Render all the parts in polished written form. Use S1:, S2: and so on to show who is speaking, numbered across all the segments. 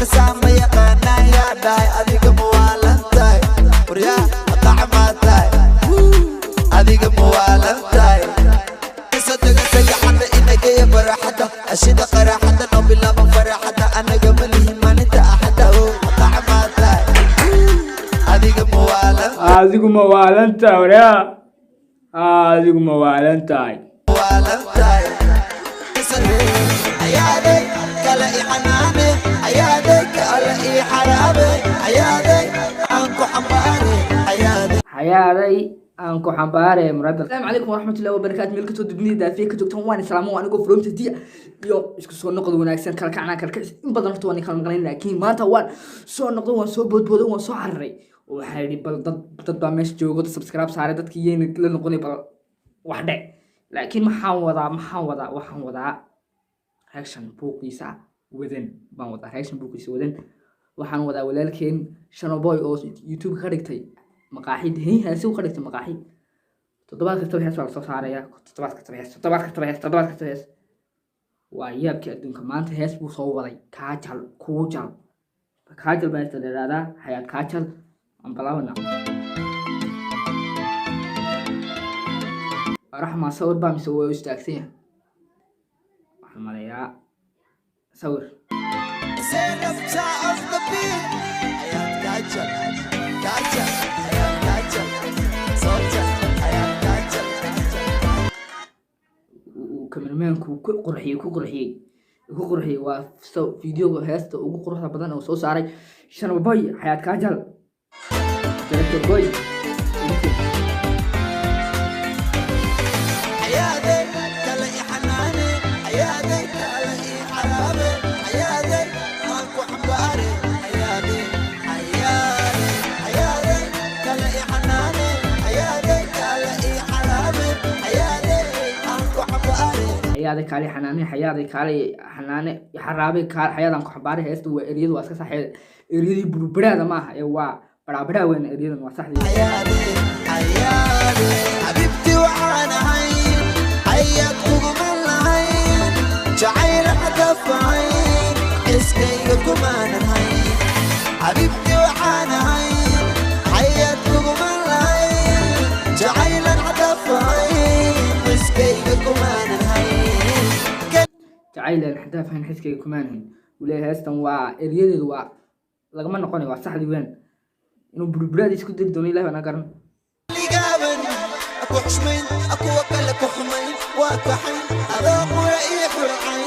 S1: Xamar saama yaqaanaa yaa dhahay adiga muwaalantahay waryaa qacmaa tahay adiga muwaalantahay sadaga sagaxada inageya baraxada ashida qaraxada noo bilaaba faraxada anaga malihi maalinta axada oo qacmaa tahay adiga muwaalan.
S2: Adigu ma waalan tahay waryaa? Adigu ma waalan tahay?
S1: Muwaalantahay ayaaday kala i xanaane ayaaday kala i xaraabe ayaaday aan ku xambaare ayaaday.
S2: Xayaaday aan ku xambaare murada.
S3: Asalaamu calaykum waraxmatullahi wabarakaatu. Meel kastoo dunida daafiye ka joogtaan, waan islaamo anigoo Fromta Dia iyo isku soo noqod wanaagsan. Kala kacnaa kala kicis in badan horta waan kala maqlayn, laakiin maanta waan soo noqday, waan soo boodbooday, waan soo cararay oo waxaa yidhi bal dad baa meesha joogo, dad subscribe saaray, dadkii yayna la noqonay bal wax dhe. Laakiin maxaan wadaa? Waxaan wadaa reaction buuqiisa wadan baan wadaa, reaction buuqiisa wadan. Waxaan wadaa walaalkeen Shanaboy oo YouTube ka dhigtay maqaaxi, heesi ka dhigtay maqaaxi. Toddobaad kastaba hees baa lasoo saaraya, toddobaad kastaba hees, toddobaad kastaba hees, toddobaad kastaba hees. Waa yaabkii adduunka. Maanta hees buu soo waday, Kaajal Kuujal, Kaajal baa heesta la yidhahdaa, Xayaat Kaajal. Aan bilaabana. Raxma sawir baa mise waa istaagsan yahay? Waxaan maleeyaa sawir.
S1: Nafta on the beat. Ayaad kaajal kaajal ayaad kaajal soo jal ayaad kaajal.
S3: Uu cameramanku ku qurxiyey. Waa videoga heesta ugu quruxda badan oo soo saaray Sharmaboy, Xayaat Kaajal, Director Boy.
S1: Ayaaday kala i xanaane ayaaday kala i xaraabe ayaaday aan ku xambaare ayaaday ayaade ayaaday kala i xanaane ayaaday kala i xaraabe ayaaday aan ku xambaare.
S3: Xayaaday kaali xanaane, xayaaday kaali xanaane xaraabay, xayaadaan ku xambaaray. Heesta waa eriyadu waa iska saxee, eriyadii burburaada maaha ee waa baraabaraa weyn. Eriyadan waa saxdii.
S1: Ayaade ayaade xabiibti waxaan ahayn ayaad kuguman lahayn jacayl xadafahayn xiskayga kumaanan hayn xabiibti waxaan ahayn ayaad kuguman lahayn jacaylan xadafahayn xiskayga kumaanan hayn.
S3: Jacaylan xadaafhayn xiskayga kumaanhayn uu leeyahay. Heestan waa eriyadeedu waa lagama noqonayo, waa saxdii weyn. Inuu burburaadiis ku diri doono Ilahi baa na garan.
S1: Ligaaban aku xushmayn akuwa kale ku xumayn waa kaxayn adoo qura ii xurcayn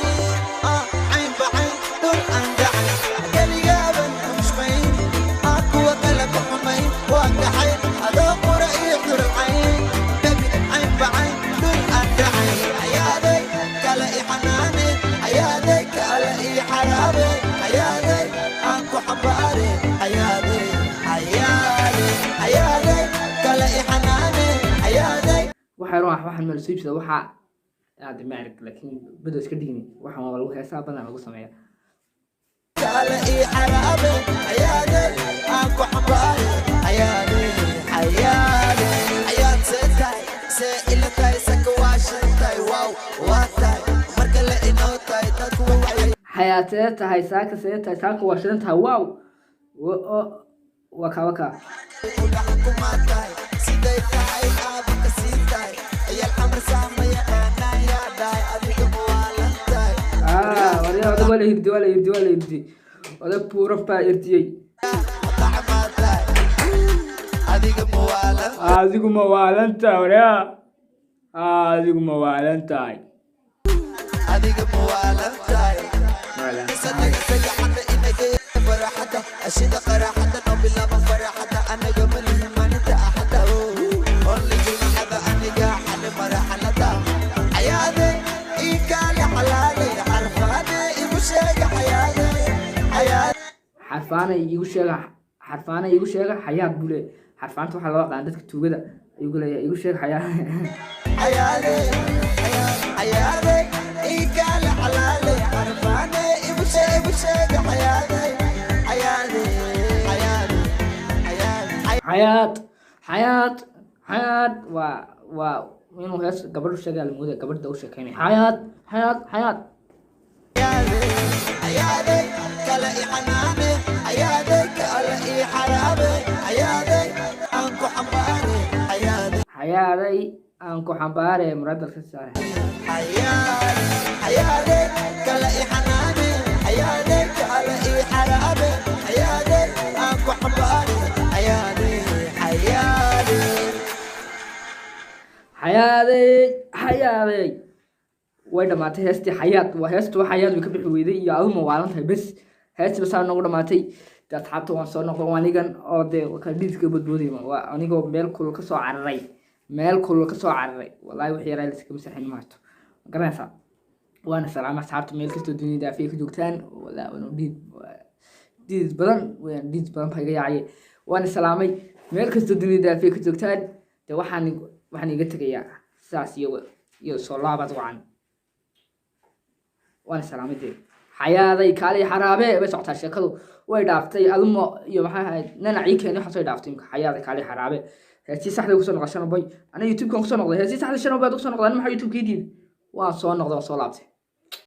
S1: cayn bacayn dhul aan dhacay keligaaban ku xushmayn kuwa kale ku xumayn waa kaxayn adoo qura ii xurcayn baby cayn bacayn dhul aan dhacay ayaaday kale i xanaane ayaaday kale ii xaraabe ayaaday aan ku xambaare ayaaday ayaade ayaaday kale i xanaane ayaaday.
S3: Waxaa ruux waxaan meel soo iibsada waxaa aad ma arag, laakiin bedo iska dhigni. Waxaan waa lagu heesaa badan lagu sameeya.
S1: Kale ii xaraabe ayaaday aan ku xambaare ayaaday ayaade ayaad see tahay see ila tahay saka waa shan tahay wow waa tahay marka le inoo tahay dadku waxay.
S3: Xayaatee tahay saaka, see tahay saaka, waa shidan tahay, wow, waa kaa, waa kaa.
S1: U dhaxkumaa tahay siday tahay aaba ka sii tahay ciyaal Xamar saama yaqaanaa yaa dhahay adiga muwaalan tahay.
S3: Waryaa, odag waa la hirdi, waa la hirdi, waa la hirdi. Odag buuran baa irdiyey.
S1: Qacmaa tahay adiga muwaalan.
S2: Adigu ma waalan tahay waryaa? Adigu ma waalan tahay?
S1: Adiga muwaalan tahay.
S2: Waalan tahay.
S1: Sadaga sagaxada inageya baraxada ashida qaraxada noo bilaaba faraxada anaga malihi maalinta axada only jumcada aniga xali maraxalada xayaade ii kaale xalaale xarfaane igu sheega xayaade xayaade.
S3: Xarfaana iigu sheega, xarfaana iigu sheega xayaad buu leeyahay. Xarfaanta waxaa loo aqaan dadka tuugada ayuu ku leeyahay iigu sheeg xayaad.
S1: Xayaade xayaade ii kaale xalaale xarfaane igu sheeg igu sheega xayaade xayaade xayaade xayaade.
S3: Xayaad xayaad xayaad waa inuu hees gabadhu sheegaa la moodaya, gabadha u sheekeynaya xayaad xayaad xayaad.
S1: Ayaade kala i xanaane.
S3: Xayaaday aan ku xambaare muradalka saare.
S1: Xayaadi, xayaadi, kala i xanaane. Xayaadi, kala i xaraabe. Xayaadi, aan ku xambaare. Xayaadi, xayaadi.
S3: Xayaaday, xayaaday, way dhamaatay heestii Xayaad. Waa heestu Xayaad way ka bixi weyday iyo aduma waalan tahay. Bes, heestii basaa noogu dhamaatay. Dee asxaabta, waan soo noqday, waa anigan oo dee ka dhiidka badboodaya. Waa anigoo meel kulul ka soo cararay, meel kulul ka soo cararay. Wallaahi wixii yaraa liskama saxin maato, ma garanaysaa? Waana salaama asxaabta meel kastoo dunida daafiya ka joogtaan. Walaa waanu dhiid dhiid badan weyaan, dhiid badan baa iga yaacay. Waana salaamay meel kastoo dunida daafiya ka joogtaan. Dee waxaan iga tegayaa sidaas iyo soo laabad wacan. Waana salaamay. Dee xayaaday kaalay xaraabe bay socotaa sheekadu, way dhaaftay adumo iyo maxay ahayd nanacii keenay, waxaas way dhaaftay imka. Xayaaday kaalay xaraabe, heestii saxda kusoo noqda Shanabay. Ana YouTube-kan kusoo noqday, heestii saxda Shanabay kusoo noqday. Ani maxaa YouTube-kii diiday? Waan soo noqday, waan soo laabtay.